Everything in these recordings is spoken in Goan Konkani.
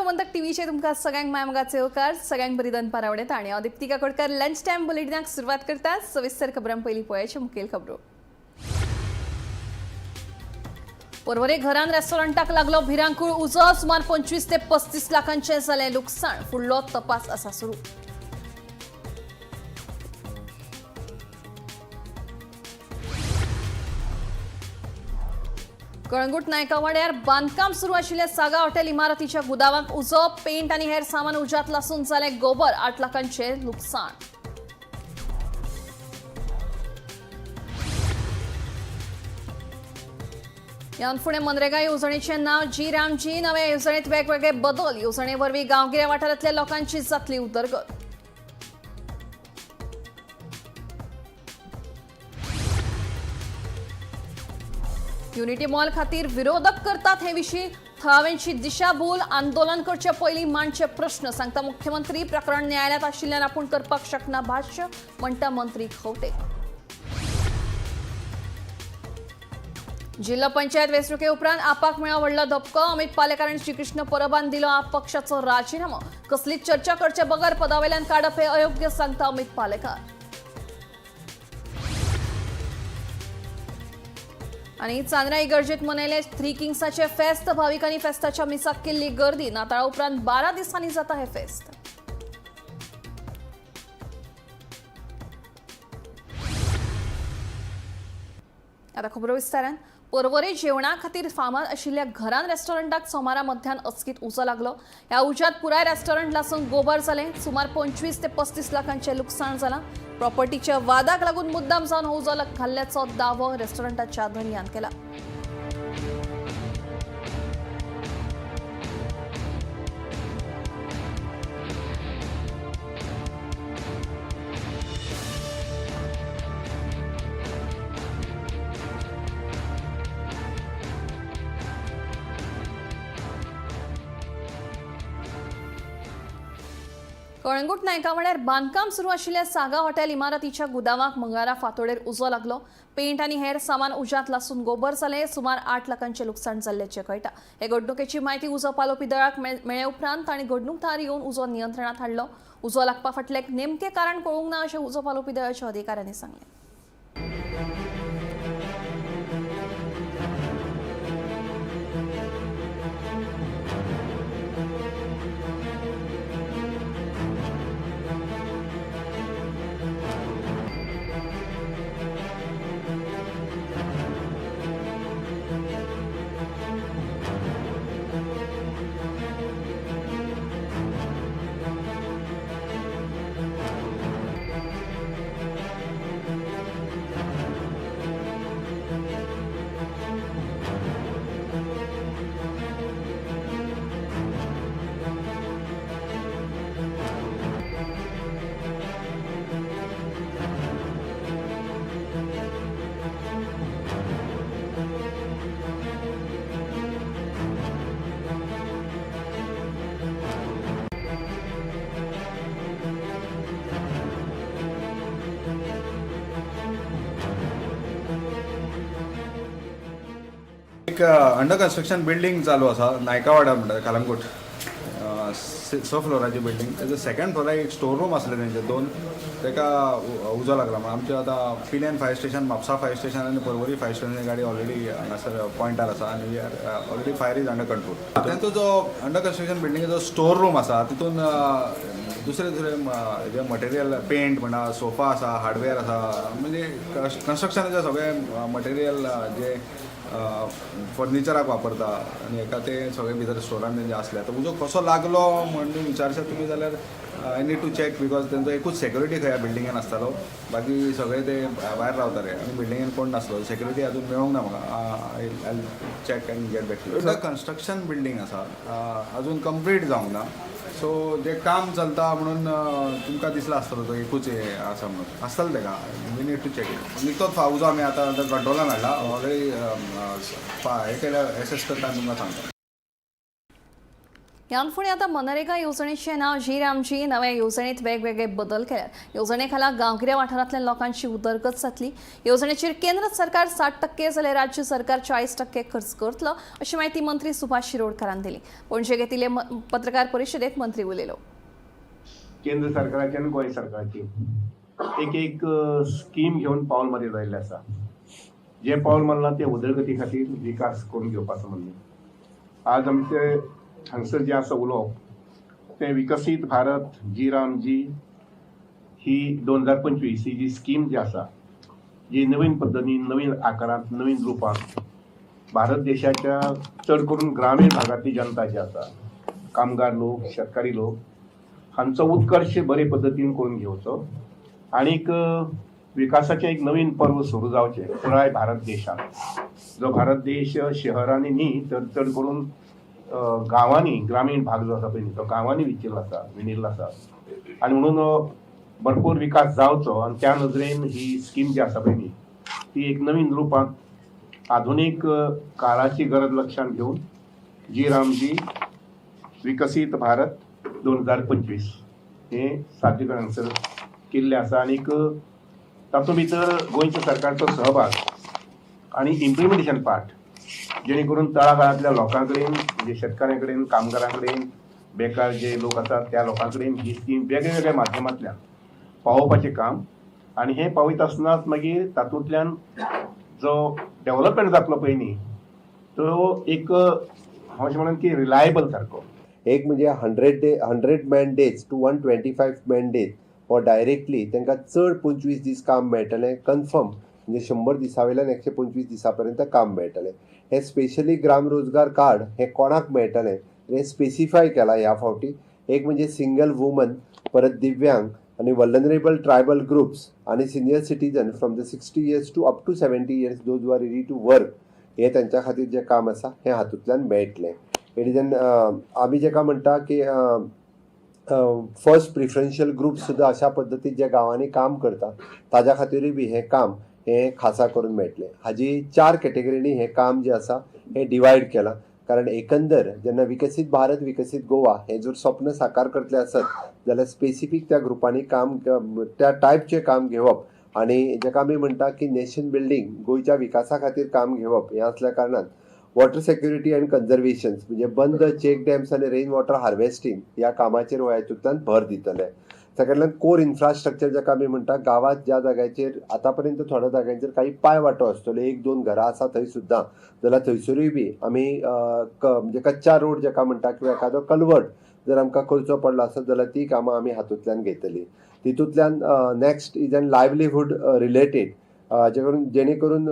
गोमंतक टीव्हीचेर तुमकां सगळ्यांक मायमोगाचो येवकार. सगळ्यांक बरी दनपार आवडटा आनी हांव दीप्ती काकोडकर लंच टायम बुलेटिनाक सुरवात करता. सविस्तर खबरां पयलीं पळयाच्यो मुखेल खबरो. पर्वरे घरान रेस्टॉरंटाक लागलो भिरांकूळ उजो. सुमार 25 ते 35 लाखांचें जालें लुकसाण. फुडलो तपास आसा सुरू. कळंगूट नायकावाड्यार बांदकाम सुरू आशिल्ल्या सागा हॉटेल इमारतीच्या गुदावांक उजो. पेंट आनी हेर सामान उज्यांत लासून जालें गोबर. 8 लाखांचें लुकसाण. ह्यान फुडें मनरेगा येवजणेचें नांव जी रामजी. नव्या येवजणेत वेगवेगळे बदल. येवजणे वरवीं गांवगिऱ्या वाठारांतल्या लोकांची जातली उदरगत. युनिटी मॉल खातीर विरोधक करतात हे विशीं थळाव्यांची दिशाभूल. आंदोलन करचे पयलीं मांडचे प्रश्न, सांगता मुख्यमंत्री. प्रकरण न्यायालयात आशिल्ल्यान आपूण करपाक शकना भाष्य, म्हणटा मंत्री खवटे. जिल्हा पंचायत वेंचणुके उपरांत आपाक मेळ्ळो व्हडलो धपको. अमित पालेकार आनी श्रीकृष्ण परबान दिलो आप पक्षाचो राजीनामो. कसलीच चर्चा करचे बगर पदावेल्यान काडप हे अयोग्य, सांगता अमित पालेकार. आनी चांद्रा इगर्जेत मनयले थ्री किंग्साचे फेस्त. भाविकांनी फेस्ताच्या मिसाक केल्ली गर्दी. नाताळा उपरांत 12 दिसांनी जाता हे फेस्त. आता खबरो विस्तारान. पर्वरे जेवणा खातीर फामाद आशिल्ल्या घरान रेस्टॉरंटाक सोमारा मध्यान अचकीत उजो लागलो. ह्या उज्यांत पुराय रेस्टॉरंट लासून गोबर जालें. सुमार 25 ते 35 लाखांचें लुकसाण जालां. प्रॉपर्टीच्या वादाक लागून मुद्दाम जावन हो उजो घाल्ल्याचो दावो रेस्टॉरंटाच्या धनयान केला. कळंगूट नायकावाड्यार बांदकाम सुरू आशिल्ल्या सागा हॉटेल इमारतीच्या गुदावाक मंगळारा फांतोडेर उजो लागलो. पेंट आनी हेर सामान उज्यांत लासून गोबर जालें. सुमार 8 लाखांचें लुकसाण जाल्ल्याचें कळटा. हे घडणुकेची म्हायती उजो पालोवपी दळाक मेळ्ळे उपरांत तांणी घडणूक थळार येवन उजो नियंत्रणांत हाडलो. उजो लागपा फाटलें नेमकें कारण कळूंक ना अशें उजो पालोवपी दळाच्या अधिकाऱ्यांनी सांगलें. एक अंडर कन्स्ट्रक्शन बिल्डींग चालू आसा नायकावाडा म्हणटा कलंगूट, स फ्लोराची बिल्डींग. तेजो सेकंड फ्लोराक एक स्टोर रूम आसले तेंचे दोन, तेका उजो लागला. म्हणून आमचे आतां Pilerne fire station, Mapusa fire station आनी पर्वरी फायर स्टेशनाची गाडी ऑलरेडी हांगासर पॉयंटार आसा आनी we are already fire is under control. तेंचो जो अंडर कन्स्ट्रक्शन बिल्डिंगेचो स्टोर रूम आसा तितून दुसरे दुसरे जे मटेरियल पेंट म्हणा, सोफा आसा, हार्डवेअर आसा, म्हणजे कन्स्ट्रक्शनाचे सगळे मटेरियल जे फर्निचराक वापरता आनी हेका ते सगळे भितर स्टोरान तेंचे आसले. आतां उजो कसो लागलो म्हणून विचारशात तुमी जाल्यार I need to check because तेंचो एकूच सेक्युरिटी खंय ह्या बिल्डिंगेन आसतालो, बाकी सगळे ते भायर रावताले आनी बिल्डिंगेन कोण नासलो. सेक्युरिटी अजून मेळूंक ना म्हाका. I check and get back to. Construction building आसा, अजून कंप्लीट जावंक ना, सो जे काम चलता म्हणून तुमकां दिसला आसतलो तो एकूच हें आसा म्हणून आसतलें तेका. We need to check it. निकतोच उजो आमी आतां कंट्रोलान हाडला ऑलरेडी, हे केल्या एसेस करता आनी तुमकां सांगता. ह्यान फुडें आतां मनरेगा येवजणेचें नांव जी रामजी. नव्या येवजणेंत वेगवेगळे बदल केल्यात. येवजणे खाला गांवगिऱ्या वाठारांतल्या लोकांची उदरगत जातली. येवजणेचेर केंद्र सरकार 60% जाल्यार राज्य सरकार 40% खर्च करतलो अशी म्हायती मंत्री सुभाष शिरोडकारान दिली. पणजे घेतिल्ले पत्रकार परिशदेत मंत्री उलयलो. केंद्र सरकाराची आनी गोंय सरकाराची एक एक स्कीम घेवन पावल मारीत आयिल्लें आसा. जें पावल मारलां तें उदरगती खातीर विकास करून घेवपाचो म्हणून आज आमचे हांगसर जें आसा उलोवप तें विकसीत भारत जी राम जी ही 2025 ही जी स्कीम जी आसा, जी नवीन पद्दतीन, नवीन आकारांत, नवीन रुपांत भारत देशाच्या चड करून ग्रामीण भागांतली जनता जी आसा, कामगार लोक, शेतकारी लोक हांचो उत्कर्श बरे पद्दतीन करून घेवचो आनीक विकासाचें एक नवीन पर्व सुरू जावचें पुराय भारत देशांत. जो भारत देश शहरांनी न्ही तर चड करून गांवांनी, ग्रामीण भाग जो आसा पळय न्ही तो गांवांनी विचिल्लो आसा, विणिल्लो आसा आनी म्हणून भरपूर विकास जावचो आनी त्या नदरेन ही स्कीम जी आसा पळय न्ही ती एक नवीन रुपांत आधुनीक काळाची गरज लक्षांत घेवन जी रामजी विकसीत भारत 2025 हें सादरीकरण हांगसर केल्लें आसा. आनीक तातूंत भितर गोंयच्या सरकारचो सहभाग आनी इम्प्लिमेंटेशन पार्ट, जेणे करून तळागाळांतल्या लोकां कडेन, म्हणजे शेतकाऱ्यां कडेन, कामगारां कडेन, बेकार जे लोक आसात त्या लोकां कडेन ही स्कीम वेगळ्या माध्यमांतल्यान पावोवपाचें काम. आनी हें पावयता आसतनाच मागीर तातूंतल्यान जो डेवलपमेंट जातलो पळय न्ही तो एक हांव अशें म्हणन की रिलायबल सारको. एक म्हणजे 100 day, 100 man days to 125 man days हो डायरेक्टली तांकां चड 25 दीस काम मेळटलें कन्फर्म, म्हणजे 100 दिसा वयल्यान 125 दिसा पर्यंत काम मेळटलें. हें स्पेशली ग्राम रोजगार कार्ड हें कोणाक मेळटलें हें स्पेसिफाय केलां ह्या फावटी. एक म्हणजे सिंगल वुमन, परत दिव्यांग आनी वल्नरेबल ट्रायबल ग्रुप्स आनी senior citizen from the 60 years to up to 70 years, those are ready to work, हें तेंच्या खातीर जें काम आसा हें हातूंतल्यान मेळटलें. It is an आमी जेका म्हणटा की फर्स्ट प्रिफरन्शियल ग्रुप सुद्दां, अशा पद्दतीन जे गांवांनी काम करता ताज्या खातीरूय बी हें काम हें खासा करून मेळटलें. हाजी चार कॅटेगरीनी हें काम जें आसा हें डिवायड केलां, कारण एकंदर जेन्ना विकसीत भारत विकसीत गोवा हें जर स्वप्न साकार करतलें आसत जाल्यार स्पेसिफीक त्या ग्रुपांनी काम, त्या टायपचें काम घेवप आनी जेका आमी म्हणटा की नेशन बिल्डींग, गोंयच्या विकासा खातीर काम घेवप हें आसल्या कारणान वॉटर सेक्युरिटी अँड कन्जर्वेशन्स, म्हणजे बंद, चेक डॅम्स आनी रेन वॉटर हार्वेस्टींग ह्या कामाचेर हो हातूंतल्यान भर दितले. सेकंडल्यान कोर इन्फ्रास्ट्रक्चर, जेका आमी म्हणटा गांवांत ज्या जाग्याचेर आतां पर्यंत थोड्या जाग्यांचेर काही पांय वाटो आसतल्यो, एक दोन घरां आसा थंय सुद्दां जाल्यार थंयसरूय बी आमी म्हणजे कच्चा रोड जेका म्हणटा किंवा एखादो कलवट जर आमकां करचो पडलो आसत जाल्यार ती कामां आमी हातूंतल्यान घेतली. तितूंतल्यान next is an livelihood related, जेणे करून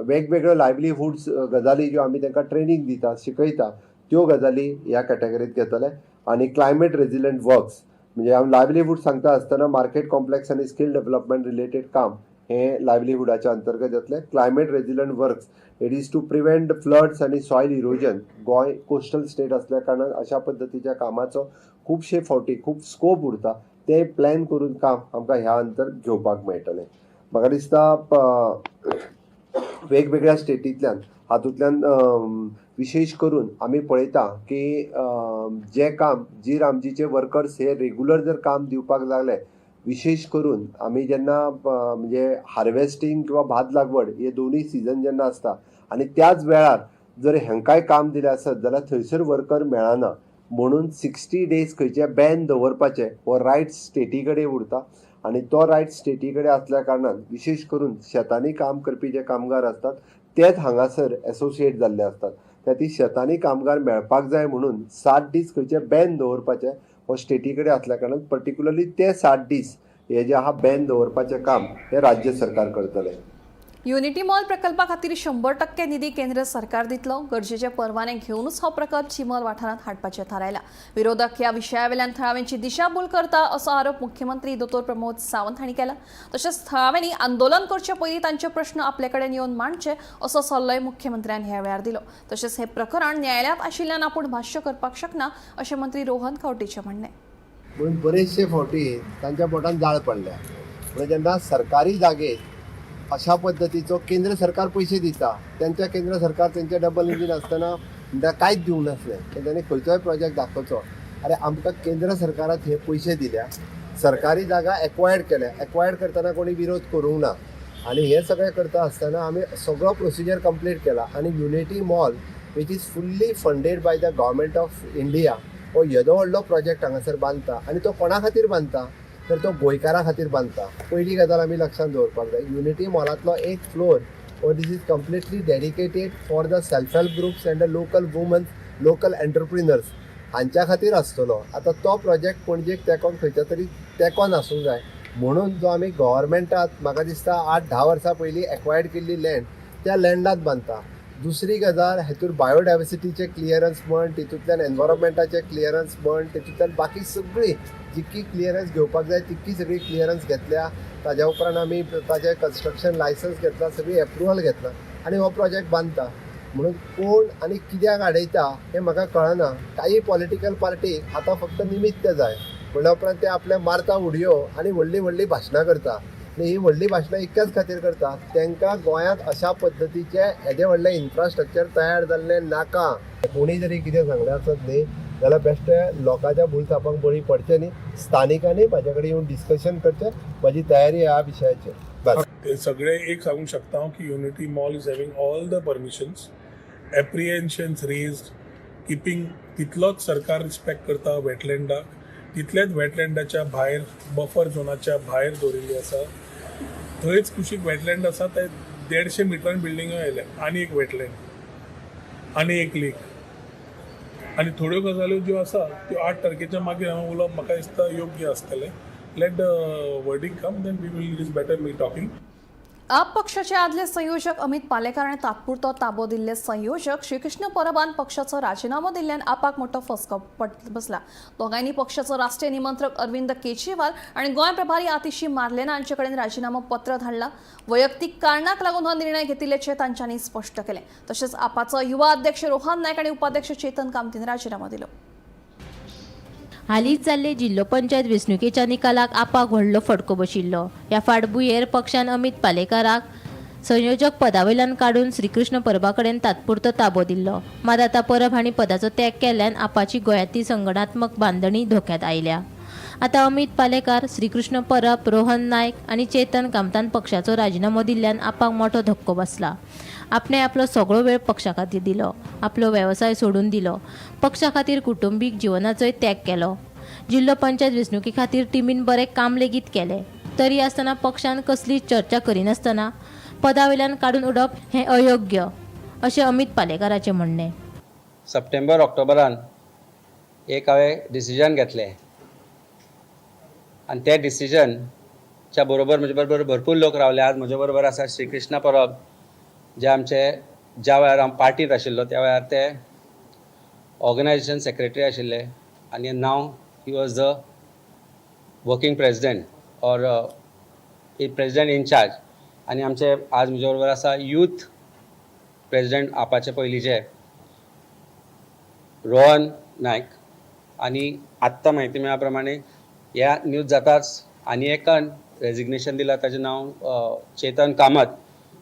वेगवेगळ्यो लायवलीहुड्स गजाली ज्यो आमी तांकां ट्रेनींग दिता, शिकयता, त्यो गजाली ह्या कॅटेगरीत घेतले. आनी क्लायमेट रेजिलंट वर्क्स, म्हणजे हांव लायवलीहूड सांगता आसतना मार्केट कॉम्प्लेक्स आनी स्कील डेव्हलपमेंट रिलेटेड काम हें लायवलीहुडाच्या अंतर्गत येतलें. Climate resilient works, it is to prevent floods आनी soil erosion. Goem coastal state असल्या कारणान अशा पद्दतीच्या कामाचो खुबशे फावटी खूब स्कोप उरता, ते प्लॅन करून काम आमकां ह्या अंतर घेवपाक मेळटलें. म्हाका दिसता वेगवेगळ्या स्टेटींतल्यान हातूंतल्यान विशेश करून आमी पळयता की जें काम जी रामजीचे वर्कर्स हे रेगुलर जर काम दिवपाक लागले, विशेश करून आमी जेन्ना म्हणजे हार्वेस्टींग किंवा भात लागवड हे दोनूय सिजन जेन्ना आसता आनी त्याच वेळार जर हेंकांय काम दिलें आसत जाल्यार थंयसर वर्कर मेळना, म्हणून 60 डेज खंयचे बॅन दवरपाचें हो रायट स्टेटी कडेन उरता. आनी तो रायट स्टेटी कडेन आसल्या कारणान विशेश करून शेतांनी काम करपी जे कामगार आसतात तेच हांगासर एसोसिएट जाल्ले आसतात. त्या ती शेतांनी कामगार मेळपाक जाय म्हणून 60 दीस खंयचे बॅन दवरपाचें हो स्टेटी कडेन आसल्या कारणान पर्टिक्युलरली ते 60 दीस हे जे आहा बॅन दवरपाचें काम हें राज्य सरकार करतलें. युनिटी मॉल प्रकल्पा खातीर 100% निधी केंद्र सरकार दितलो. गरजेचे परवाने घेवनूच हो प्रकल्प चिमल वाठारांत हाडपाचें थारायला. विरोधक ह्या विशयावेल्यान थळाव्यांची दिशाभूल करता असो आरोप मुख्यमंत्री दोतोर प्रमोद सावंत हांणी केला. तशेंच थळाव्यांनी आंदोलन करचे पयलीं तांचे प्रश्न आपले कडेन येवन मांडचे असो सल्लोय मुख्यमंत्र्यान ह्या वेळार दिलो. तशेंच हे प्रकरण न्यायालयांत आशिल्ल्यान आपूण भाश्य करपाक शकना अशें मंत्री रोहन खंवटेचें म्हणणें. म्हणून बरेचशे फावटी तांच्या पोटान जाळ पडल्या. म्हणून जेन्ना सरकारी जागेत अशा पद्दतीचो केंद्र सरकार पयशे दिता, तेंच्या केंद्र सरकार तेंचे डबल इंजीन आसतना म्हणटा कांयच दिवंक नासलें. तेंच्यांनी खंयचोय प्रोजेक्ट दाखोवचो. अरे, आमकां केंद्र सरकारान हे पयशे दिल्या, सरकारी जागा एक्वायर्ड केल्या, एक्वायर्ड करतना कोणी विरोध करूंक ना आनी हें सगळें करता आसतना आमी सगळो प्रोसिजर कंप्लीट केला आनी Unity Mall, which is fully funded by the Government of India, हो येदो व्हडलो प्रोजेक्ट हांगासर बांदता आनी तो कोणा खातीर बांदता तर तो गोंयकारां खातीर बांदता. पयली गजाल आमी लक्षांत दवरपाक जाय, युनिटी मॉलांतलो एक फ्लोर हो, this is completely dedicated for the self help groups and the local womens, local entrepreneurs हांच्या खातीर आसतलो. आतां तो प्रोजेक्ट पणजेक तेंकोन खंयच्या तरी तेंकोन आसूंक जाय म्हणून जो आमी गव्हर्मेंटात, म्हाका दिसता 8-10 वर्सां पयलीं एक्वायर्ड केल्ली लँड, त्या लँडात बांदता. दुसरी गजाल, हेतूर बायोडायवर्सिटीचें क्लियरन्स म्हण, तितूंतल्यान एनवायरमेंटाचें क्लियरन्स म्हण, तितूंतल्यान बाकी सगळी जितकी क्लियरन्स घेवपाक जाय तितकी सगळी क्लियरन्स घेतल्या. ताज्या उपरांत आमी ताजें कन्स्ट्रक्शन लायसन्स घेतला, सगळी एप्रुवल घेतला आनी हो प्रोजेक्ट बांदता. म्हणून कोण आनी कित्याक आडयता हें म्हाका कळना. काही पॉलिटिकल पार्टीक आतां फक्त निमित्त जाय म्हणल्या उपरांत ते आपले मारता उडयो आनी व्हडलीं व्हडलीं भाशणां करता. आनी ही व्हडलीं भाशणां इतक्याच खातीर करता, तांकां गोंयांत अशा पद्दतीचें येदें व्हडलें इन्फ्रास्ट्रक्चर तयार जाल्लें नाका. कोणी जरी कितें सांगलें आसत न्ही जाल्यार बेश्टे लोकांच्या भूलथापांक बळी पडचें न्ही. स्थानिकांनी म्हाजे कडेन येवन डिस्कशन करचें. म्हाजी तयारी ह्या विशयाचेर, बस. ते सगळे एक सांगूंक शकता हांव की Unity Mall is having all the permissions, apprehensions raised, keeping तितलोच सरकार रिस्पेक्ट करता वेटलँडाक, तितलेच वेटलँडाच्या भायर, बफर झोनाच्या भायर दवरिल्ली आसा. थंयच कुशीक वेटलँड आसा, ते 150 मिटरान बिल्डिंगो आयल्या आनी एक वेटलँड आनी एक लेक आनी थोड्यो गजाल्यो ज्यो आसा त्यो 8 तारखेच्या मागीर हांव उलोवप म्हाका दिसता योग्य आसतलें. Let the verdict come, then we will, it is better me talking. आप पक्षाचे आदले संयोजक अमित पालेकार आनी तात्पुरतो ताबो दिल्ले संयोजक श्रीकृष्ण परबान पक्षाचो राजिनामो दिल्ल्यान आपाक मोठो फसको बसला. दोगांयनी पक्षाचो राष्ट्रीय निमंत्रक अरविंद केजरीवाल आनी गोंय प्रभारी आतिशी मार्लेना हांचे कडेन राजिनामो पत्र धाडला. वैयक्तीक कारणाक लागून हो निर्णय घेतिल्ल्याचें तांच्यांनी स्पश्ट केलें. तशेंच आपाचो युवा अध्यक्ष रोहन नायक आनी उपाध्यक्ष चेतन कामतीन राजिनामो दिलो. हालींच जाल्ले जिल्लो पंचायत वेंचणुकेच्या निकालाक आपाक व्हडलो फटको बशिल्लो. ह्या फाटभुंयेर पक्षान अमित पालेकाराक संयोजक पदावयल्यान काडून श्रीकृष्ण परबा कडेन तात्पुरतो ताबो दिल्लो. मात आतां परब हांणी पदाचो त्याग केल्ल्यान आपाची गोंयांतली संघटनात्मक बांदणी धोक्यांत आयल्या. आतां अमित पालेकार, श्रीकृष्ण परब, रोहन नायक आनी चेतन कामतान पक्षाचो राजिनामो दिल्ल्यान आपाक मोठो धक्को बसला. आपणे आपलो सगळो वेळ पक्षा खातीर दिलो, आपलो वेवसाय सोडून दिलो, पक्षा खातीर कुटुंबीक जिवनाचोय त्याग केलो, जिल्लो पंचायत वेंचणुके खातीर टिमीन बरें काम लेगीत केलें. तरी आसतना पक्षान कसलीच चर्चा करिनासतना पदा वयल्यान काडून उडोवप हें अयोग्य अशें अमित पालेकाराचें म्हणणें. सप्टेंबर ऑक्टोबरान एक हांवें डिसिजन घेतलें आनी तें डिसिजनच्या बरोबर म्हजे बरोबर भरपूर लोक रावले. आज म्हजे बरोबर आसा श्रीकृष्ण परब, जे आमचे ज्या वेळार हांव पार्टीत आशिल्लो त्या वेळार ते ऑर्गनायझेशन सेक्रेटरी आशिल्ले आनी now he was the working president or president in-charge. आनी आमचे आज म्हजे बरोबर आसा यूथ प्रेजिडेंट आपाचे पयलींचे रोहन नायक. आनी आत्तां म्हायती मेळ्ळ्या प्रमाणे, ह्या न्यूज जाताच आनी एकान रेजिग्नेशन दिलां, ताजें नांव चेतन कामत,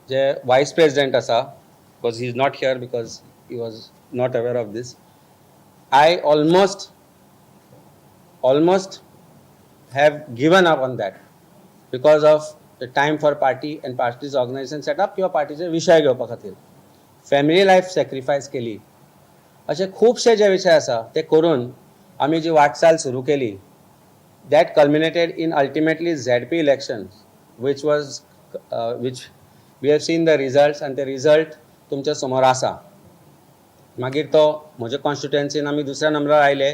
जे वायस प्रेजिडेंट आसा, because he is not here because he was not aware of this. I almost have given up on that because of the time for party and party's organization setup किंवा पार्टीचे विशय घेवपा खातीर फॅमिली लायफ सॅक्रिफायस केली. अशे खुबशे जे विशय आसा ते करून आमी जी वाटचाल सुरू केली, that culminated in ultimately ZP election, which we have seen the results, आनी ते रिजल्ट तुमच्या समोर आसा. मागीर तो म्हज्या कॉन्स्टिट्युएन्सीन आमी दुसऱ्या नंबरार आयले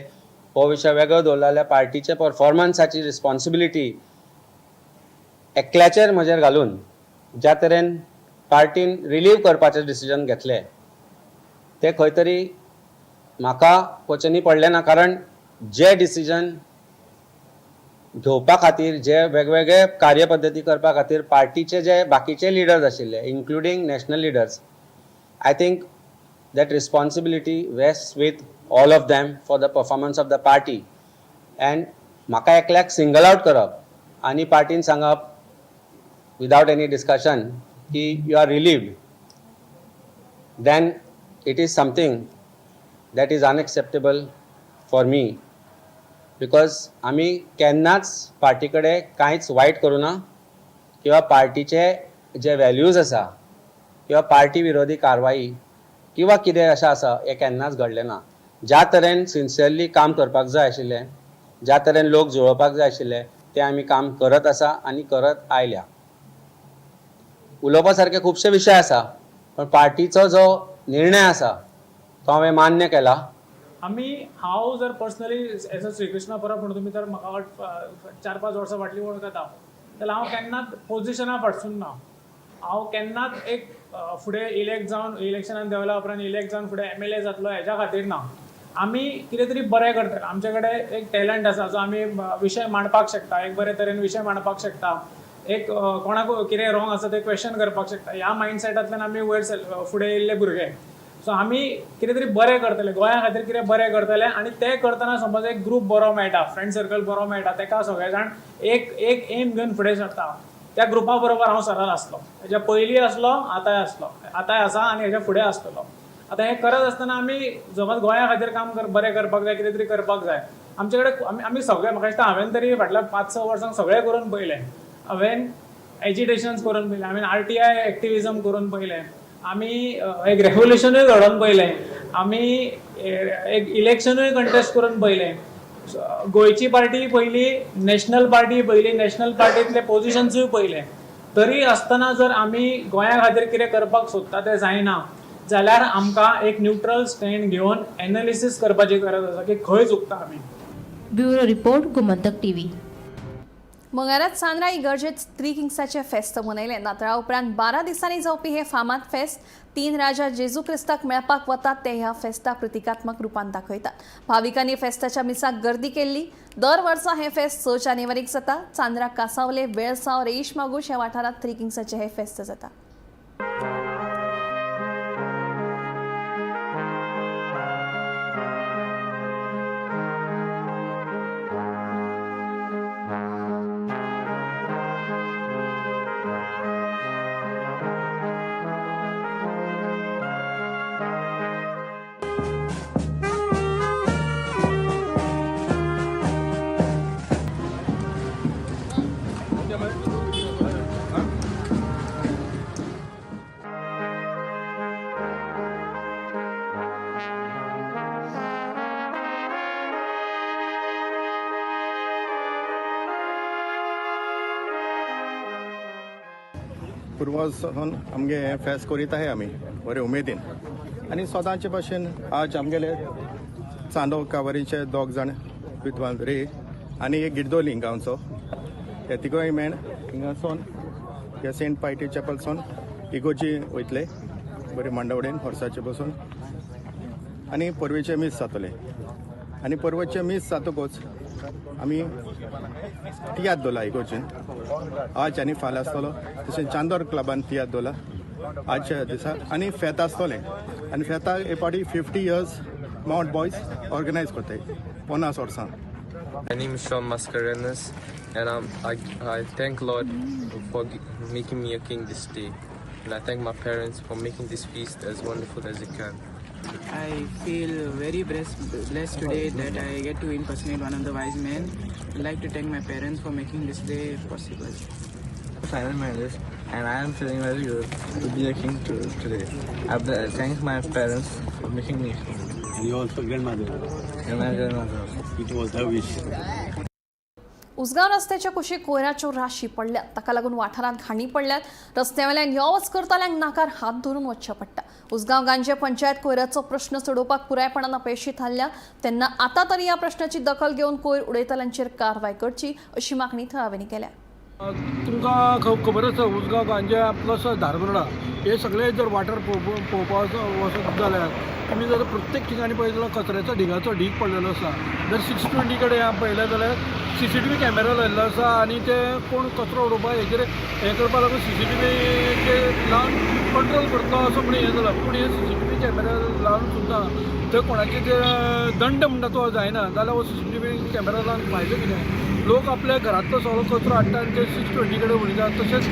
हो विशय वेगळो दवरलो जाल्यार पार्टीच्या परफॉर्मन्साची रिस्पॉन्सिबिलिटी एकल्याचेर म्हजेर घालून ज्या तरेन पार्टीन रिलीव करपाचें डिसिजन घेतलें तें खंय तरी म्हाका पचनी पडलें ना, कारण जे डिसिजन घेवपा खातीर, जे वेगवेगळे कार्यपद्दती करपा खातीर पार्टीचे जे बाकीचे लिडर्स आशिल्ले, including national leaders, I think that responsibility rests with all of them for the performance of the party, and म्हाका एकल्याक सिंगल आउट करप आनी पार्टीन सांगप विदाउट एनी डिस्कशन की you are relieved, then it is something That is unacceptable for me because आमी केन्नाच पार्टी कडेन कांयच वायट करूं ना किंवा पार्टीचे जे वॅल्यूज आसा किंवा पार्टी विरोधी कारवाई किंवा कितें अशें आसा हें केन्नाच घडलें ना. ज्या तरेन सिन्सियरली काम करपाक जाय आशिल्लें, ज्या तरेन लोक जुळोवपाक जाय आशिल्ले, तें आमी काम करत आसा आनी करत आयल्या. उलोवपा सारके खुबशे विशय आसा, पण पार्टीचो जो निर्णय आसा तो हांवें मान्य केला. आमी हांव जर पर्सनली एज अ श्रीकृष्ण परब म्हणून तुमी तर म्हाका 4-5 वर्सां फाटलीं वळखता जाल्यार हांव केन्नाच पोजिशना फाटसून ना. हांव केन्नाच एक फुडें इलेक्ट जावन, इलेक्शनान देंवल्या उपरांत इलेक्ट जावन फुडें एमएलए जातलो हेज्या खातीर ना. आमी कितें तरी बरें करतले, आमचे कडेन एक टॅलंट आसा जो आमी विशय मांडपाक शकता, एक बरे तरेन विशय मांडपाक शकता, एक कोणाक कितें रॉंग आसा तें क्वेश्चन करपाक शकता, ह्या मायंडसेटांतल्यान आमी वयर फुडें येयल्ले भुरगे. सो आमी कितें तरी बरें करतले, गोंया खातीर कितें बरें करतले आनी तें करतना समज एक ग्रूप बरो मेळटा, फ्रेंड सर्कल बरो मेळटा, तेका सगळे जाण एक एक एम घेवन फुडें सरता. त्या ग्रुपा बरोबर हांव सरळ आसलो, हेज्या पयलीं आसलो, आतांय आसलो, आतांय आसा आनी हेज्या फुडें आसतलो. आतां हें करत आसतना आमी समज गोंया खातीर काम कर बरें करपाक जाय, कितें तरी करपाक जाय. आमचे कडेन आमी सगळे, म्हाका दिसता हांवें तरी फाटल्या 5-6 वर्सांक सगळें करून पळयलें. हांवें एजिटेशन्स करून पळयलें, हांवें आरटीआय एक्टिविजम करून पळयलें, आमी एक रेवोल्युशनूय घडोवन पळयलें, आमी एक इलेक्शनूय कंटेस्ट करून पळयलें, गोंयची पार्टी पयली, नॅशनल पार्टी पयली, नॅशनल पार्टींतले पोजिशन्सूय पळयले. तरी आसतना जर आमी गोंया खातीर कितें करपाक सोदता तें जायना जाल्यार आमकां एक न्युट्रल स्टँड घेवन एनालिसीस करपाची गरज आसा की खंय चुकता आमी. Bureau report, Gomantak TV. मंगळारात Chandra इगर्जेत three किंग्साचें फेस्त मनयलें. नातळा उपरांत 12 दिसांनी जावपी हें फामाद फेस्त. तीन राजा जेजू क्रिस्ताक मेळपाक वतात ते ह्या फेस्ताक प्रतिकात्मक रुपान दाखयतात. भाविकांनी फेस्ताच्या मिसाक गर्दी केल्ली. दर वर्सा हें फेस्त 6 जानेवारीक जाता. चांद्रा, कासावले, वेळसांव, रेईश मागूश ह्या वाठारांत थ्री किंग्साचें हें फेस्त जाता. पुर्वासून आमगे हें फेस्त करीत आहाय आमी बरे उमेदीन आनी सदांचे भाशेन आज आमगेले चांदो कावरीचे दोग जाण विद्वान रे आनी एक गिरदोली गांवचो, हे तिगोय मेण हिंगासून ह्या सेंट पायटी चॅपलसून इगोजी वयतले बरे मांडवडेन होर्साचे बसून आनी परवेचें मीस जातलें आनी परवेचें मीस जातकूच आमी तियात्र दवरला इगोर्जीन आज आनी फाल्यां आसतलो. तशें चांदोर क्लबान तियात्र दवरला आजच्या दिसा आनी फेत आसतलें आनी फेता हे फावटी 50 इयर्स मावंट बॉयज ऑर्गनायज करताय, 50 वर्सां. My name is Sean Mascarenas, and I thank Lord for making me a king this day. And I thank my parents for making this feast as wonderful as it can. I feel very blessed today that I get to impersonate one of the wise men. I'd like to thank my parents for making this day possible. Simon Mendes, and I am feeling very good to be a king today. I thank my parents for making me a king. And you also grandmother. And my grandmother also. It was her wish. Usgao रस्त्याच्या कुशीक कोयराच्यो राशी पडल्यात. ताका लागून वाठारांत घाणी पडल्यात. रस्त्या वयल्यान यो वच करतल्यांक नाकार हात धरून वचचें पडटा. उसगांव गांजे पंचायत कोयराचो प्रश्न सोडोवपाक पुरायपणान अपेशी थारल्या. तेन्ना आतां तरी ह्या प्रश्नाची दखल घेवन कोयर उडयतल्यांचेर कारवाय करची अशी मागणी थळाव्यांनी केल्या. तुमकां खबर आसा, उसगांव, गांजे प्लस धारबांदोडा हे सगळे जर वाठार पळोवपाक वचत जाल्यार तुमी जर प्रत्येक ठिकाणी पळयत जाल्यार कचऱ्याचो ढिगाचो ढीग पडलेलो आसा. जर 620 कडेन पळयलें जाल्यार सीसीटीव्ही कॅमेरा लायिल्लो आसा आनी ते कोण कचरो उडोवपाक हेजेर हें करपा लागून सीसीटीव्हीचे लावन कंट्रोल करतलो असो म्हण हें जाला. पूण हे सीसीटीव्ही कॅमेरा लावन सुद्दां थंय कोणाचे ते दंड म्हणटा तो जायना जाल्यार हो सीसीटीव्ही कॅमेरा लावन फायदो कितें? लोक आपल्या घरांतलो सगळो कचरो हाडटा आनी ते 620 कडेन उडयता. तशेंच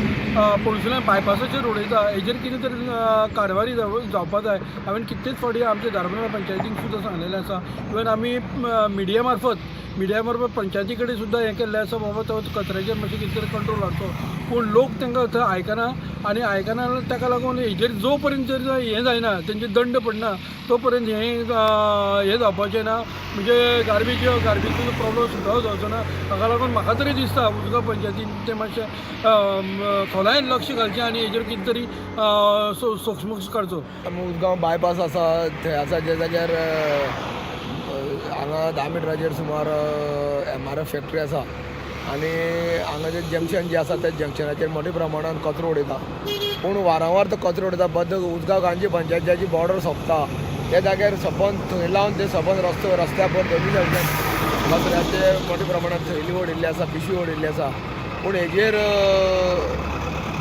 पणसुल्यान बायपासाचेर उडयता. हेजेर कितें तरी कारवाय जावपा जाय. हांवें कितलेच फावटी आमच्या धारबांदोडा पंचायतीक सुद्दां सांगलेलें आसा. इवन आमी मिडिया मार्फत पंचायती कडेन सुद्दां हें केल्लें आसा, बाबा तो कचऱ्याचेर मातशें कितें तरी कंट्रोल हाडचो. पूण लोक तांकां थंय आयकना आनी आयकना ताका लागून हेजेर जो पर्यंत जर हें जायना, तेंचेर दंड पडना तो पर्यंत हें हें जावपाचें ना. म्हणजे गार्बेजीचो प्रॉब्लम सुद्दां जावचो ना. हाका लागून म्हाका तरी दिसता उजगांव पंचायतीन तें मातशें खोलायेन लक्ष घालचें आनी हेजेर कितें तरी सोक्षमोक्ष काडचो. उजगांव बायपास आसा थंय आसा ज्या जाग्यार हांगा 10 मिटराचेर सुमार MRF factory आसा आनी हांगा जे जंक्शन जे आसा त्या जंक्शनाचेर मोठ्या प्रमाणान कचरो उडयता. पूण वारंवार तो कचरो उडयता. बद्द उजगांव गांजी पंचायतीची बॉर्डर सोंपता त्या जाग्यार सबंद थंय लावन ते सबंद रस्त्या पर दोनूय सायडीच्यान कचऱ्याचे मोठ्या प्रमाणान थैली उडयल्ली आसा, पिशवी उडयल्ली आसा. पूण हेजेर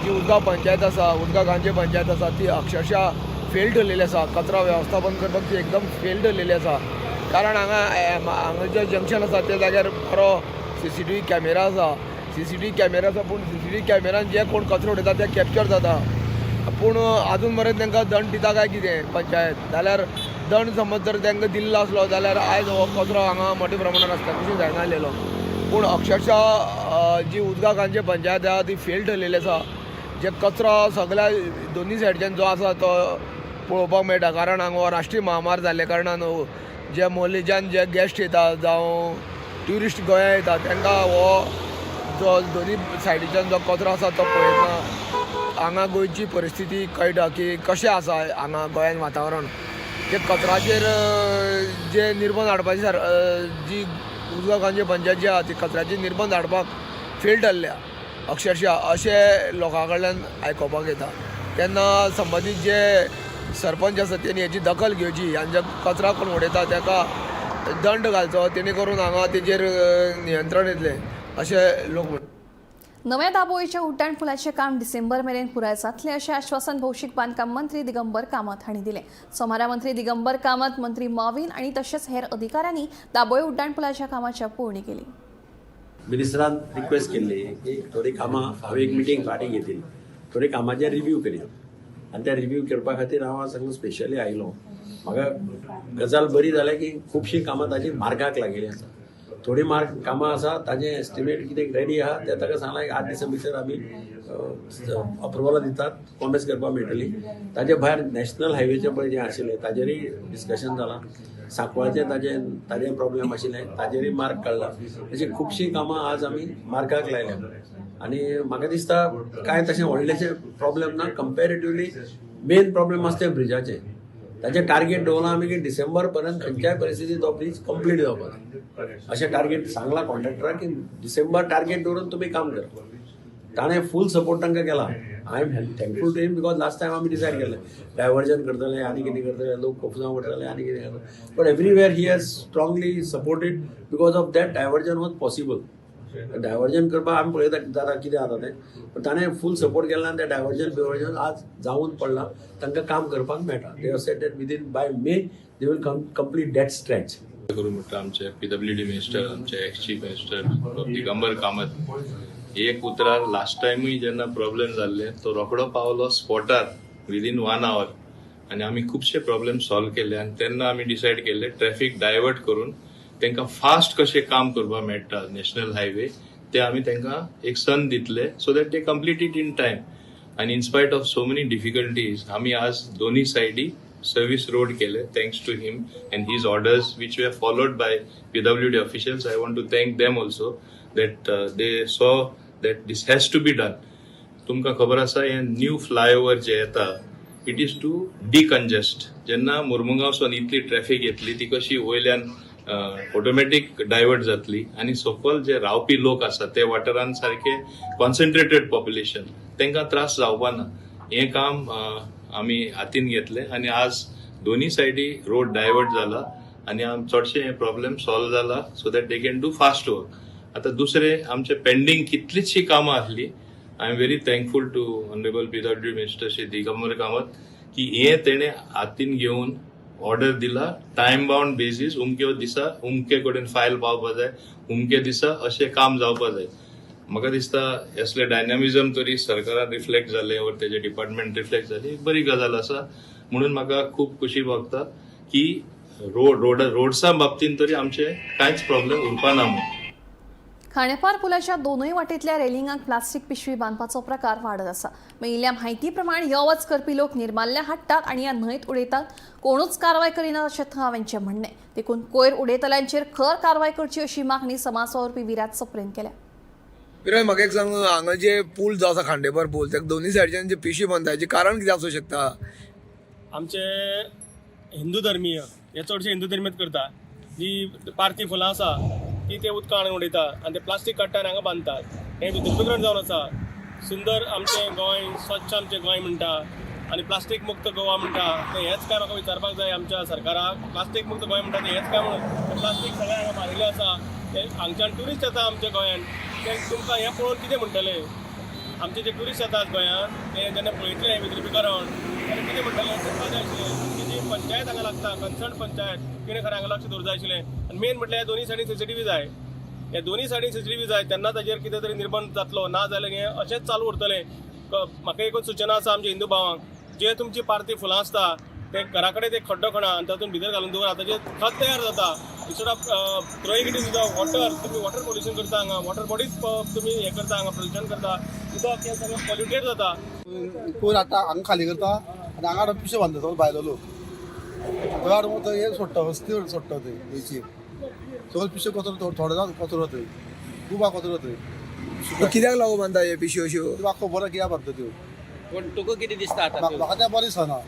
जी उजगांव पंचायत आसा, उजगांव गांजे पंचायत आसा ती अक्षरशः फेल ठरलेली आसा. कचरो वेवस्थापन करपाक ती एकदम फेल ठरलेली आसा. कारण हांगा हांगा जे जंक्शन आसा त्या जाग्यार बरो CCTV camera आसा. CCTV camera आसा पूण CCTV कॅमेरान जे कोण कचरो उडयता ते कॅप्चर जाता. पूण आजून मेरेन तांकां दंड दिता काय कितें पंचायत? जाल्यार दंड समज जर तांकां दिल्लो आसलो जाल्यार आयज हो कचरो हांगा मोठ्या प्रमाणान रस्त्या कुशीक जायना आसलेलो. पूण अक्षरशः जी उजगांव गांजे पंचायत आसा ती फेल ठरलेली आसा. जे कचरो सगळ्या दोनूय सायडच्यान जो आसा तो पळोवपाक मेळटा. कारण हांगा राष्ट्रीय महामार्ग जाल्ल्या कारणान जे मोलेच्यान जे गेस्ट येता जावं ट्युरिस्ट गोंया येता तांकां हो जो दोनूय सायडीच्यान जो कचरो आसा तो पळयतना हांगा गोंयची परिस्थिती कळटा की कशें आसा हांगा गोंयान वातावरण. जे कचऱ्याचेर जे निर्बंध हाडपाचे जी उजगांव गांजे पंचायत जी आसा ती कचऱ्याचेर निर्बंध हाडपाक फेल ठरल्या अक्षरशः अशें लोकां कडल्यान आयकुपाक येता. तेन्ना संबंदीत जे सरपंच आसा तेणी हेची दखल घेवची आनी जे कचरा कोण उडयता ताका दंड घालचो, तेणे करून हांगा तेजेर नियंत्रण येतलें अशें लोक म्हणटा. नव्या दाबोळीच्या उड्डाण पुलाचें काम डिसेंबर मेरेन पुराय जातलें अशें आश्वासन भौशीक बांदकाम मंत्री दिगंबर कामत हांणी दिलें. सोमारा मंत्री दिगंबर कामत, मंत्री माविन आनी तशेंच हेर अधिकाऱ्यांनी दाबोळी उड्डाण पुलाच्या कामाची पळोवणी केली. मिनिस्टरान रिक्वेस्ट केल्ली की थोडी कामां हांवें एक मिटींग फाटीं घेतली, थोडी कामाचेर रिव्यू करया आनी त्या रिव्यू करपा खातीर हांव आज हांगा स्पेशली आयलो. म्हाका गजाल बरी जाल्या की खुबशीं कामां ताजी मार्गाक लागिल्लीं आसा. थोडी मार्ग कामां आसा ताजें एस्टिमेट कितें रेडी आहा तें ताका सांगलां 8 दिसां भितर आमी अप्रुवलां दितात, कॉमेस करपाक मेळटली. ताजे भायर नॅशनल हायवेचें पळय जें आशिल्लें ताजेरूय डिस्कशन जालां. सांकवाळचें ताजें प्रॉब्लेम आशिल्लें ताजेरूय मार्ग काडला. अशीं खुबशीं कामां आज आमी मार्गाक लायल्या आनी म्हाका दिसता कांय तशें व्हडलेशें प्रॉब्लेम ना. कंपेरेटिवली मेन प्रॉब्लेम आसा तें ब्रिजाचें. ताचें टार्गेट दवरलां आमी की डिसेंबर पर्यंत खंयच्याय परिस्थितीत तो ब्रीज कंप्लीट जावपाक जाय अशें टार्गेट सांगलां कॉन्ट्रॅक्टराक की डिसेंबर टार्गेट दवरून तुमी काम करा. ताणें फूल सपोर्ट तांकां केला. I am thankful to him because last time आमी डिसायड केल्लें डायवर्जन करतले आनी कितें करतले, लोक कोफजांव करतले आनी कितें करतले, but everywhere he has strongly supported. Because of that diversion was possible. Diversion करपाक आमी पळयता जाता कितें जाता तें, पण ताणें फूल सपोर्ट केला आनी तें डायवर्जन बिवर्जन आज जावन पडलां, तांकां काम करपाक मेळटा. They have said that within by May they will complete that stretch. करूं म्हणटा आमचे PWD minister, आमचे ex chief minister Digambar Kamat एक उतरार लास्ट टायमूय जेन्ना प्रॉब्लेम जाल्ले तो रोखडो पावलो स्पॉटार विदीन 1 our आनी आमी खुबशे प्रॉब्लेम सॉल्व केले. आनी तेन्ना आमी डिसायड केल्ले ट्रॅफिक डायवर्ट करून तांकां फास्ट कशें काम करपाक मेळटा नॅशनल हायवे ते आमी तांकां एक संद दितले so that they complete it in time. आनी in spite of so many difficulties आमी आज दोनूय सायडी सर्वीस रोड केले thanks to him and his orders which were followed by PWD officials. I want to thank them also that they saw that this has to be done. तुमकां खबर आसा हें न्यू फ्लायओवर जे येता it is to डिकंजेस्ट. जेन्ना मुर्मुगांवसून इतली ट्रॅफिक येतली ती कशी वयल्यान ऑटोमॅटीक डायवर्ट जातली आनी सकयल जे रावपी लोक आसा ते वाठारान सारके कॉन्सन्ट्रेटेड पॉप्युलेशन तांकां त्रास जावपा ना. हें काम आमी हातीन घेतलें आनी आज दोनूय सायडी रोड डायवर्ट जाला आनी चडशे हे प्रॉब्लेम सॉल्व जाला so that they can do fast work. आतां दुसरें आमचे पेंडींग कितलींचशीं कामां आसलीं. I am very thankful to honourable PWD minister Shri Digambar Kamat की हें तेणें हातीन घेवन ऑर्डर दिला टायम बाउंड बेसीस, उमके दिसा उमके कडेन फायल पावपा जाय, उमके दिसा अशें काम जावपा जाय. म्हाका दिसता असले डायनामिझम तरी सरकारान रिफ्लेक्ट जालें वा तेजे डिपार्टमेंट रिफ्लेक्ट जाली, एक बरी गजाल आसा. म्हणून म्हाका खूब खोशी भोगता की रोड रोड्सा बाबतींत तरी आमचे कांयच प्रॉब्लेम उरपा ना म्हणून. खांडेपार पुलाच्या दोनूय वाटेंतल्या रेलिंगांक प्लास्टीक पिशवी बांदपाचो प्रकार वाडत आसा. मेळिल्ल्या म्हायती प्रमाण यो वच करपी लोक निर्माल्य हाडटात आनी ह्या न्हंयत उडयतात. कोणूच कारवाय करिना अशें थळाव्यांचें म्हणणें. देखून कोयर उडयतल्यांचेर खर कारवाय करची अशी मागणी समाज वावुरपी विराज सप्रेन केल्या. विराज, म्हाका एक सांग, हांगा जे पूल जो आसा खांडेपार पूल, तेका दोनूय सायडच्यान जे पिशवी बांदता हाचें कारण कितें आसूं शकता? आमचे हिंदू धर्मीय हे चडशे हिंदू धर्मीयत करता. जी पार्थी फुलां आसा ती ते उदकान उडयता आनी ते प्लास्टीक काडटा आनी हांगा बांदतात. हें विद्रुपीकरण जावन आसा. सुंदर आमचें गोंय, स्वच्छ आमचें गोंय म्हणटा आनी प्लास्टीक मुक्त गोवा म्हणटा, तें हेंच काय म्हाका विचारपाक जाय आमच्या सरकाराक. प्लास्टीक मुक्त गोंय म्हणटा तें हेंच काय म्हणून प्लास्टीक सगळें हांगा मारिल्लें आसा. ते हांगच्यान ट्युरिस्ट येता आमच्या गोंयान, ते तुमकां हें पळोवन कितें म्हणटले? आमचे जे ट्युरिस्ट येतात गोंयांत ते जेन्ना पळयतले हें विद्रुपीकरण तेन्ना कितें म्हणटले? चिंतपाक जाय आशिल्लें. आमची जी पंचायत हांगा लागता, कन्सर्न पंचायत, तिणें खरें हांगा लक्ष दवरूंक जाय आशिल्लें. आनी मेन म्हटल्यार दोनूय सायडीन सीसीटीव्ही जाय. ह्या दोनूय सायडीन सीसीटीव्ही जाय तेन्ना ताजेर कितें तरी निर्बंध जातलो, ना जाल्यार हें अशेंच चालू उरतलें. म्हाका एकूच सुचना आसा आमच्या हिंदू भावांक, जे तुमची पार्थी फुलां आसता ते घरा कडेन ते खड्डो खणा आनी तातूंत भितर घालून दवरा, ताजें खत तयार जाता. Instead of throwing it in the water, तुमी वॉटर पोल्युशन करता हांगा, वॉटर बॉडीज तुमी हें करता हांगा, पोल्युशन करता, उदक हें सगळें पोल्युटेड जाता. कोयर हाडटा हांगा खाली करता आनी हांगा हाडून पिशे बांदता सगळे भायलो लोक. थंय हाडून थंय हें सोडटा, वस्ती सोडटा थंय न्हंयचेर सगळे पिशे कचरो, थोडो जावन कचरो थंय खूब आहा कचरो थंय. कित्याक लागून बांदता हे पिशव्यो अश्यो? म्हाका खबर कित्याक बांदता त्यो. पूण तुका कितें दिसता आतां? म्हाका तें बरें दिसना.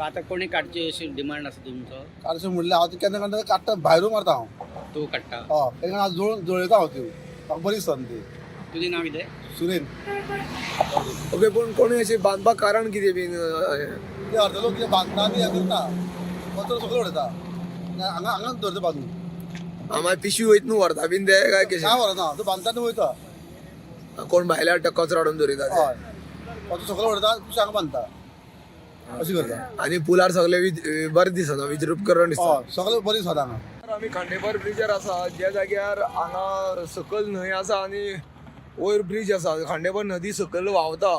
आतां कोणी काडची अशी डिमांड आसा तुमचो? काडचें म्हणल्यार हांव केन्ना केन्ना काडटा, भायरूय मारता हांव. तूं काडटा? हय, केन्ना हांव जळोवन जळयता हांव त्यो, म्हाका बरें दिसना ती. तुजें नांव कितें? सुरेन. ओके, पूण कोणी अशें बांदपाक कारण कितें बीन? ते अर्दे लोक कितें बांदता आनी हें करता, कचरो सगळो उडयता हांगा, हांगाच दवरता बांदून. मागीर पिशवी वयता न्हू व्हरता बीन ते काय कशें? काय व्हरना, तो बांदता आनी वयता. कोण भायले हाडटा कचरो हाडून दवरिता? हय, कचरो सगळो उडयता, पिशवी हांगा बांदता, अशें करता. आनी पुलार सगळे बरें दिसना, विद्रुपकरण दिसता. हय, सगळें बरें दिसता हांगा. आमी खांडेपार ब्रिजार आसा, ज्या जाग्यार हांगा सकयल न्हंय आसा आनी वयर ब्रीज आसा. खांडेपार नदी सकयल व्हांवता,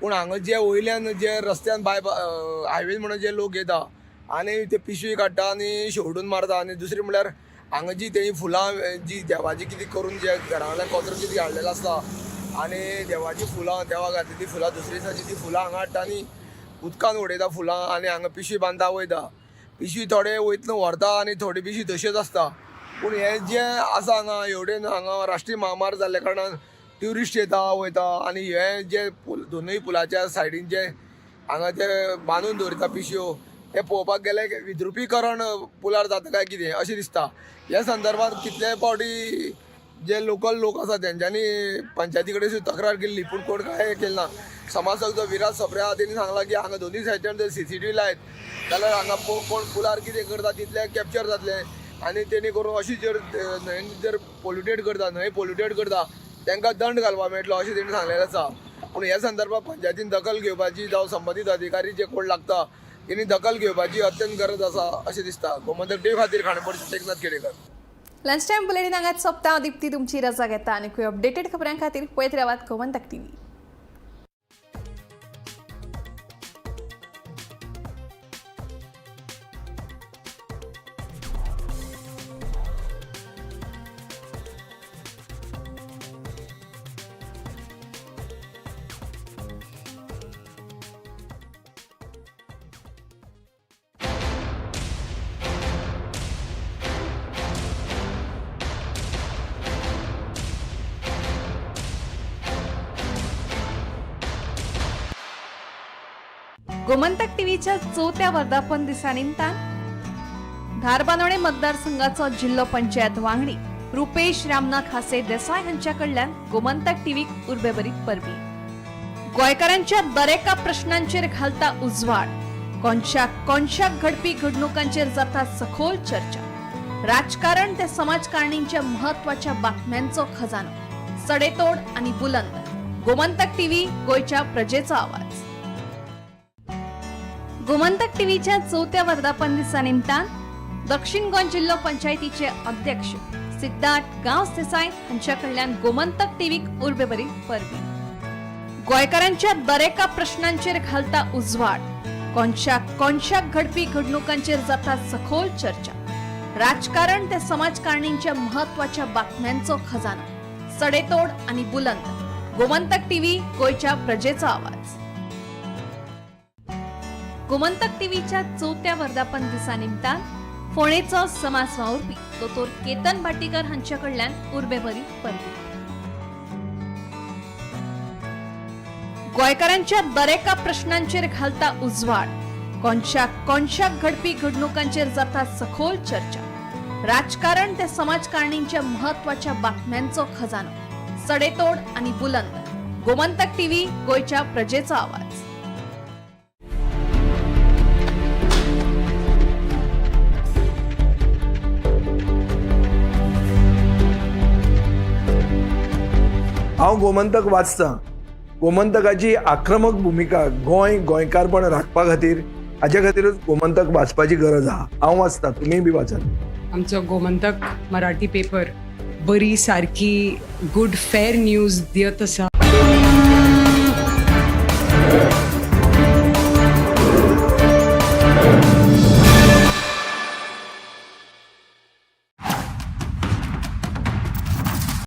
पूण हांगा जे वयल्यान जे रस्त्यान बाय हायवे म्हणून जे लोक येता आनी ते पिशवी काडटा आनी शेवटून मारता. आनी दुसरी म्हणल्यार हांगा जी तेजी फुलां जी देवाची कितें करून जे घरांतल्यान कचरो कितें हाडलेलो आसता आनी देवाची फुलां, देवाक घातलेली फुलां, दुसरे दिसाची ती फुलां हांगा हाडटा आनी उदकान उडयता फुलां आनी हांगा पिशवी बांदता वयता. पिशवी थोडे वयतना व्हरता आनी थोडी पिशवी तश्योच आसता. पूण हें जें आसा हांगा हेवटेन हांगा राष्ट्रीय महामार्ग जाल्ल्या कारणान ट्युरिस्ट येता वयता आनी हे जे पूल दोनूय पुलाच्या सायडीन जे हांगा ते बांदून दवरिता पिशव्यो, ते पळोवपाक गेल्यार विद्रुपीकरण पुलार जाता काय कितें अशें दिसता. ह्या संदर्भात कितले फावटी जे लोकल लोक आसा तेंच्यांनी पंचायती कडेन सुद्दां तक्रार केल्ली, पूण कोण कांय केलें ना. समाजसेवक जो विराज सप्रे आहा तेणी सांगलां की हांगा दोनूय सायडीन जर सीसीटीव्ही लायत जाल्यार हांगा कोण पुलार कितें करता तितलें कॅप्चर जातलें आनी तेणी करून अशी जर न्हंयेन जर पोल्युटेड करता, न्हंय पोल्युटेड करता तांकां दंड घालपाक मेळटलो अशें तेणी सांगलेलें आसा. पूण ह्या संदर्भात पंचायतीन दखल घेवपाची जावं संबंदीत अधिकारी जे कोण लागता तेणी दखल घेवपाची अत्यंत गरज आसा अशें दिसता. गोमंतक टीव्ही खातीर खांडेपारचे Eknath Kedekar. Lunch time bulletin हांगाच सोंपता. दीप्ती तुमची रजा घेता आनी अपडेटेड खबरां खातीर पळयत रावात गोमंतक टीव्ही. गोमंतक टीव्हीच्या चवथ्या वर्धापन दिसा निमतान धारबांदोडें मतदारसंघाचो जिल्लो पंचायत वांगडी रुपेश रामनाथ हासे देसाय हांच्या कडल्यान गोमंतक टीव्हीक उर्बेभरीत परबी. गोंयकारांच्या दरेका प्रश्नांचेर घालता उजवाड, कोनशाक कोनशाक घडपी घडणुकांचेर जाता सखोल चर्चा. राजकारण ते समाजकारणींच्या महत्वाच्या बातम्यांचो खजानो, सडेतोड आनी बुलंद. गोमंतक टीव्ही, गोंयच्या प्रजेचो आवाज. गोमंतक टीव्हीच्या चवथ्या वर्धापन दिसा निमतान दक्षिण गोंय जिल्लो पंचायतीचे अध्यक्ष सिद्धार्थ गांवस देसाय हांच्या कडल्यान गोमंतक टीव्हीक उर्बेभरीत परबी. गोंयकारांच्या दरेका प्रश्नांचेर घालता उजवाड, कोनशाक कोनशाक घडपी घडणुकांचेर जाता सखोल चर्चा. राजकारण ते समाजकारणींच्या महत्वाच्या बातम्यांचो खजानो, सडेतोड आणि बुलंद गोमंतक टीव्ही, गोंयच्या प्रजेचो आवाज. गोमंतक टीव्हीच्या चवथ्या वर्धापन दिसा निमतान फोंडेचो समाज वावुरपी दोतोर केतन भाटीकर हांच्या कडल्यान उर्बेभरीत परबी. गोंयकारांच्या दरेका प्रश्नांचेर घालता उजवाड, कोनशाक कोनशाक घडपी घडणुकांचेर जाता सखोल चर्चा. राजकारण ते समाजकारणींच्या महत्वाच्या बातम्यांचो खजानो, सडेतोड आणि बुलंद गोमंतक टीव्ही, गोंयच्या प्रजेचो आवाज. हांव गोमंतक वाचतां. गोमंतकाची आक्रमक भुमिका गोंय गोंयकारपण राखपा खातीर, हाजे खातीरूच गोमंतक वाचपाची गरज आहा. हांव वाचतां, तुमीय बी वाचात. आमचो गोमंतक मराठी पेपर बरी सारकी गुड फेर न्यूज दियत आसा.